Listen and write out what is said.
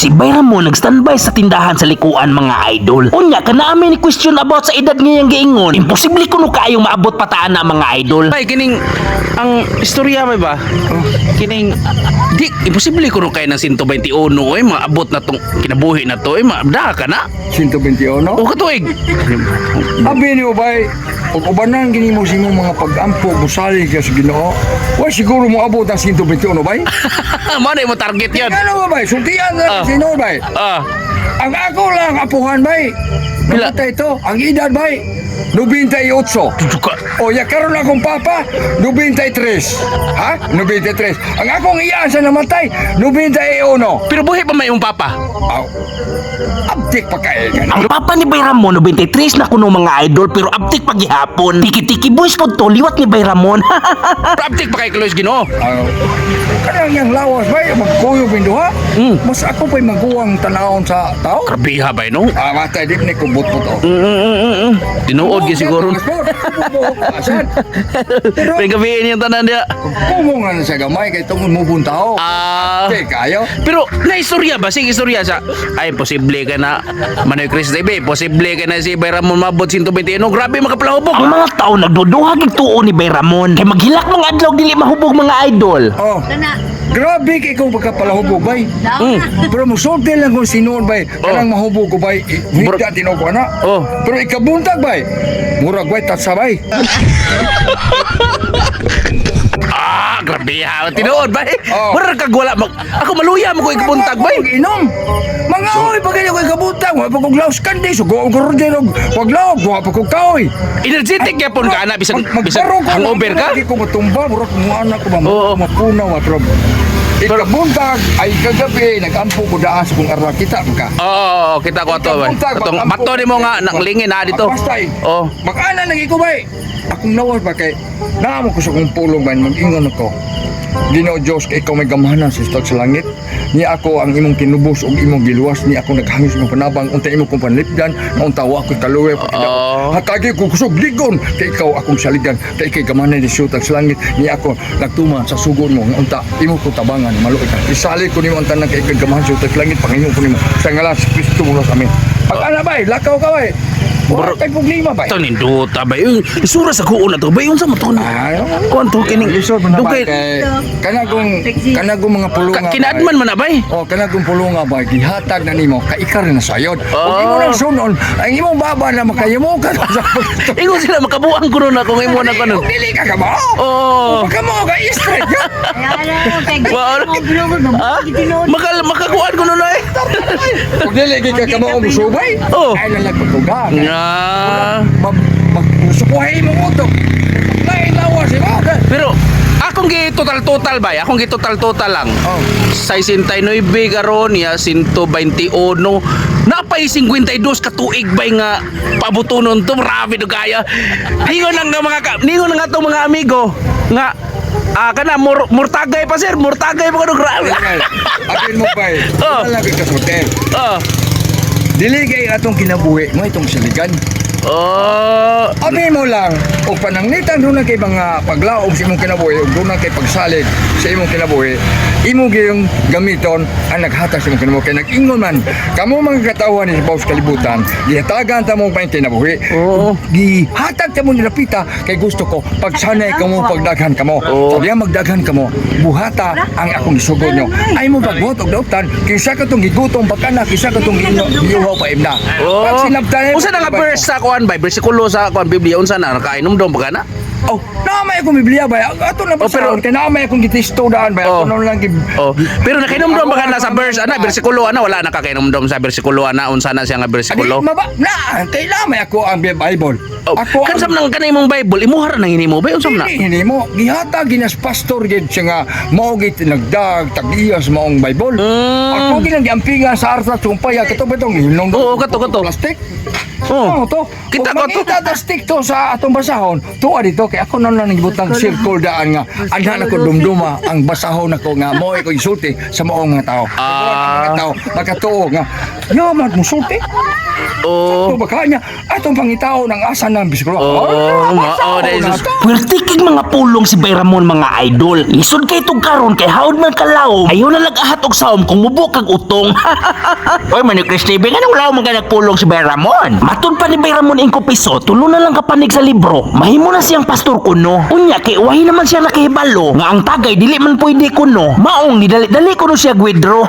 Si Bay Ramon nag-standby sa tindahan sa likuan, mga idol. Unya kana ni question about sa edad ngayang giingon. Imposible kuno kaayong maabot pataan na, mga idol. Ay, kining ang istorya may ba? Kining di imposible kuno kay ng 121 oy, maabot na tong kinabuhi na to, eh, maabda ka na. 121? O katuig. Abi ni ubay, ug ubanan gini mo sa imong mga pag-ampo, musalig ka sa Ginoo. Wa siguro mo abot ang 121 bay. Mao na mo target yun. Ano ba bay? Sultian na sa Ginoo bay. Ang ako lang apuhan bay. Pila? Namatay ito, ang edad bay, 98. Tutuka. O ya karon akong papa, 93. Ha? 93. Ang akong iyaan sa namatay, 91. Pero buhi pa may imong papa? Aw. Abdik pa kay ka. Ang papa ni Bay Ramon 93 na kuno, mga idol, pero abtik paghihapon. Tiki-tiki boys po to liwat ni Bay Ramon. Pero abtik pa kay Klois Ginoo. Aw. Kanang yang lawas bay, magkuyog min duha. Mas ako pa'y maguwang tanawon sa tao. Grabeha bay no. Ah, matay di ni kubot-bot oh. Tinuod gyud siguro. Asan? Pero May gabi niyang tanan diya. kumo nga na siya gamay kay tungod mo tao. Kay kayo. Pero na istorya ba? Sige, istorya sa ay posible ka na Manoy Chris TV, posible ka na si Bay Ramon mabot 121. Grabe makapalahubog. Ang mga tao nagduduha gid tuo ni Bay Ramon. Kay maghilak mga adlaw dili mahubog, mga idol. Oh. Grabe kay kung pagkapalahubog bay. Pero musulti lang kung sinuon bay. Kanang mahubog ko bay. Hita tinuo ko na. Oh. Pero ikabuntag bay. Murag bay tatsa bay. Ah, grabe ha. Tinuod bay. Oh. Murag kag wala mag ako maluya mo ko ikabuntag bay. Ako inom. Mga oy pag ko ikabuntag, wa pa kog laos kandi sugo og rodero. Wag laog, wa pa kog kaoy. Energetic gyapon ka ana bisan bisan Magbarong ko, hangover ka. Hindi ko matumba, murag mo anak ko ba, Oo. mapunaw at rob. Ikabuntag ay kagabi, nagampo ko daan sa kong arwa kita ka. Oo, kita ko ato bay. Ikabuntag, Atong magampo bato nimo nga naklingin na dito. Basta eh. Oh. Mag-ana nang iko bay. Akong lawas ba kay naamo ko sa akong pulong bay, mag-ingon ako. Ginoo Dios, kay ikaw may gamhanan sa istag sa langit. Ni ako ang imong kinubos ug imong giluwas, ni ako naghangis imong panabang unta imo kong panlipdan, nga unta wa ako'y kaluwi Oo. Hatagi ko kusog ligon kay ikaw akong saligan, kay ikay gamhanan ni siyutag sa langit, ni ako nagtuman sa sugod mo nga unta imo ko tabangan maluoy ka. Isali ko nimo ang tanan kay ikay gamhanan sa siyutag sa langit, panginoon ko nimo sa ngalan sa Kristo mo amin. Pag ana bay, lakaw ka bay. Wala kay problema bay. Ito nindota bay. Uy, isura sa kuon na to bay. Unsa man to? Ay, Kuan to kining Lisod man na ba dugay kay kana kung mga pulunga. Kinaadman man na bay. Oh, kana kung pulunga ba gihatag na nimo kay ikaw rin na sayod. Ug Oh. imo nang sunon, ang imong baba na makayimo ka. Ingon sila makabuang kuno na kung imo na kuno. Ug dili ka kamo. Oo. Baka mo ka straight ka. Ha? Makakuan kuno na eh. Ug dili gid ka kamo musubay. Oh. Ay lalag pagtuga. Nga. Mag mag sukuhay imong utok. Lain lawas imo. Pero akong gi total total bay, akong gi total total lang. Oh. 69 karon ya 121. Napay 52 ka tuig bay nga pabutonon to, grabe do kaya. Ningon lang nga mga ningon lang atong mga amigo nga kana murtagay pa sir, murtagay pa kuno, grabe. Apil mo bay. Oh. Wala ka hotel. Oh. Dili kay atong kinabuhi mo itong saligan. Oh. Abi mo lang, og pananglitan doon na kay mga paglaom sa imong kinabuhi, ug doon na kay pagsalig sa imong kinabuhi, imo giyong gamiton ang naghatag sa imong kinabuhi. Kay nag-ingon man, kamo mga katawan ni sa kalibutan, gihatagan ta mo pa yung kinabuhi. Oo. Gihatag ta mo ni Lapita, kay gusto ko, pagsanay kamo, pagdaghan kamo. Oo. Sa diya magdaghan kamo, buhata ang akong isugod nyo. Ay mo pagbuhat og dautan, kinsa ka tong gigutom pagkana, kinsa ka tong giuhaw pa imna. Oh. Pag sinabtan, Unsa na nga verse sa kuan bay? Bersikulo sa kuan Biblia unsa na nakainom dom pa kana? Oh, naamay akong Biblia ba? Ato na Oh, pero- basahon kay naamay akong gitisto daan ba? Oh. Ako na lang gi. Oh, pero nakainomdom ba ka na sa verse ana bersikulo ana wala na ka kainomdom sa bersikulo ana unsa na siya nga Adi, bersikulo? maba na kay naamay ako ang Bible. Oh, Ako kan sa nang kanay imong Bible imuha ra nang hinimo ba unsa man na? Dili hinimo gihatag ginas pastor gid siya nga mao gid nagdag tag-iyas maong Bible. Ako gid ang giampingan sa arsa sumpaya kato bitong hinong. Oo, kato, kato. Plastic. Oh. Oh, to. Kita Kung ko to. makita ta stick to sa atong basahon, tuwa dito kay ako na lang gibutang circle daan nga anhan ako dumduma ang basahon ako nga mo ko isulti sa maong mga tao. Ah. Mga tao makatuo nga Yaman mo sulti. Oo. Oh. Baka niya, atong pangitao ng asa ng bisikleta. Oo, mao, dahil sus- Pwerte kig mga pulong si Bay Ramon, mga idol. Lisod kay tug karon kay haod man kalawom. Ayaw na lag-ahat og saom kung mubo kag utong. Oy, Manny Chris TV, nganong lawom man ka nagpulong si Bay Ramon? Matun pa ni Bay Ramon ingko piso, tulo na lang kapanig sa libro. Mahimo na siyang pastor kuno. Unya kay wahi naman siya nakahibalo nga ang tagay dili man pwede kuno. Maong ni dali-dali kuno siya withdraw.